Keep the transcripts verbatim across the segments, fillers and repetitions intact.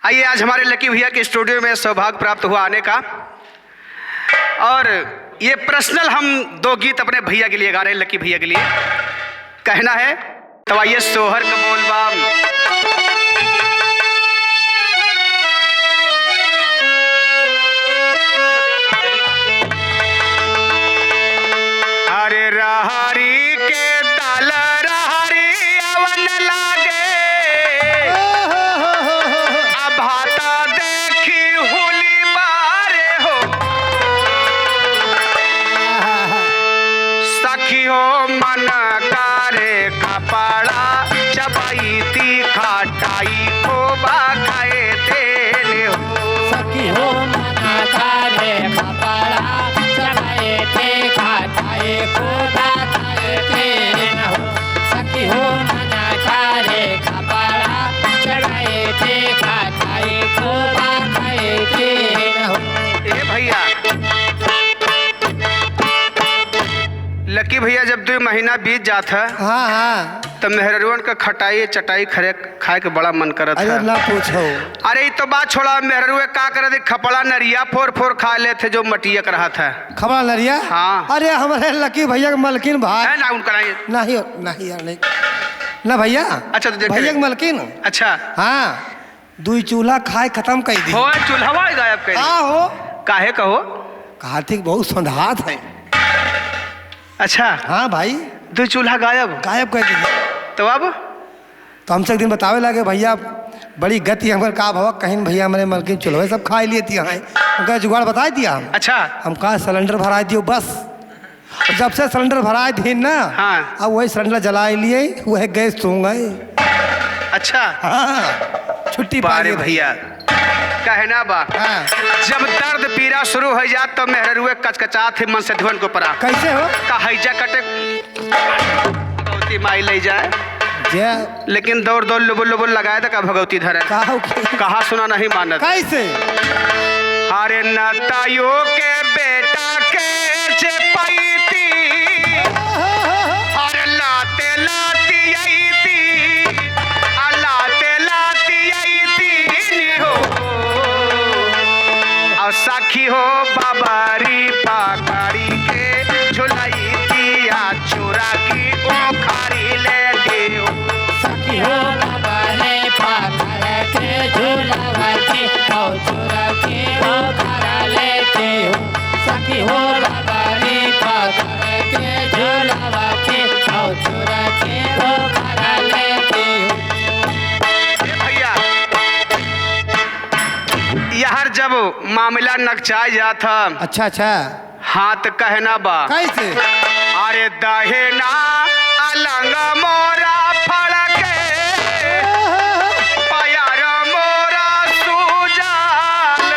आइए, आज हमारे लकी भैया के स्टूडियो में सौभाग्य प्राप्त हुआ आने का, और ये पर्सनल हम दो गीत अपने भैया के लिए गा रहे हैं, लकी भैया के लिए। कहना है, तो आइए, सोहर का बोल बा। अरे रहरी के दाल, रहरी अवन लागे, अब भाता देखी हुली बारे हो। सखी हो मन करे कपड़ा चबैती, खटाई खूब खाए देले हो। सखी हो मन करे कपड़ा चबैती, खटाई खूब खाए देले हो। सखी हो मन करे कपड़ा चबैती, खटाई खूब खाए देले हो। ए भैया, लकी भैया, जब दुइ महीना बीत जात है, हाँ, हाँ। तो मेहररुअन का खटाई चटाई खरे खाए के बड़ा मन करत अरे है। ना पूछो। अरे, ई तो बात छोड़ा, मेहररुए का करत है, खपड़ा नरिया फोर फोर खा लेत है, जो मटिया के रहत है। खपड़ा नरिया? हाँ। अरे, हमारे लकी भैया के मलकिन भाई। है ना, उनका नहीं। नहीं, नहीं यार, नहीं। ना भैया। अच्छा, तो देख भैया ले। के मलकिन। अच्छा। हाँ। दुई चूल्हा खाए खतम कइ दी। हो, चूल्हा गायब कइ दी। हाँ हो। काहे कहो? कहा थी बहुत संधात है। अच्छा। हाँ भाई। दुई चूल्हा गायब? गायब कइ दी। तो अब? तो हमसे एक दिन बतावे लागे, "भैया, बड़ी गति हमर का भवा, कहीं भैया हमरे मलकिन चूल्हे सब खाए लिए थी, हाँ।" उनका जुगाड़ बताइ दिया हम। अच्छा। हम कहा, "सिलेंडर भराइ दियो बस।" जब से सिलेंडर भराइ दीन ना, हाँ। अब वही सिलेंडर जलाइ लिए, वही गैस सूंघ गए। अच्छा। हाँ, छुट्टी पा बारे लिए भैया, भैया। कहना बा, हाँ। जब दर्द पीरा शुरू होइ जात, तो मेहररुए कचकचात है मन से धुवन को परा। कैसे हो? का हैजा कटे भगवती माई ले जाए। जे लेकिन दौड़ दौड़ लुबुल लुबुल लगाए त का भगवती धरे। का हो के? कहा सुना नहीं मानत। कैसे? अरे नतायो के बेटा के जे पैती, अरे लाते लाती अइती, आ लाते लाती अइती नी हो। और सखी हो बबरी पकड़ी के झुलैती, आ चुरा की उखाड़ी लेती हो। सखी हो बबरी पकड़ के झुलवती, और चुरा की उखाड़ लेती हो। सखी हो बबरी पकड़ के झुलवती, और चुरा की उखाड़ लेती हो। ए भैया, यार जब मामला नकचाइ जात ह। अच्छा, अच्छा। हाँ, त कहना बा। कैसे? अरे दहिना अलंग मोरा फड़के, पैर मोरा सूजल,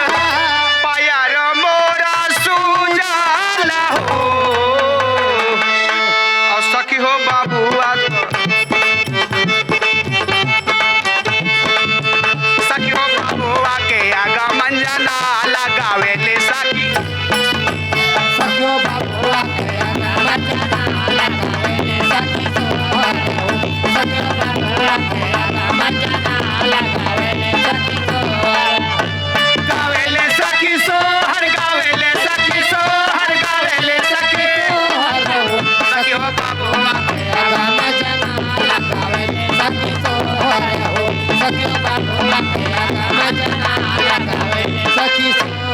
पैर मोरा सूजल हो। और सखी हो बबुआ, सखी हो बबुआ के आगमन जना लगावेले सखी। सखी हो बबुआ के आगमन जना लगावेले सखी सोहर हो। सखी हो बबुआ के आगमन जना लगावेले सखी सोहर। गावेले सखी सोहर, गावेले सखी सोहर, गावेले सखी सोहर हो। सखी हो बबुआ के आगमन जना लगावेले सखी सोहर हो। सखी हो बबुआ के आगमन जना लगावेले सखी सोहर।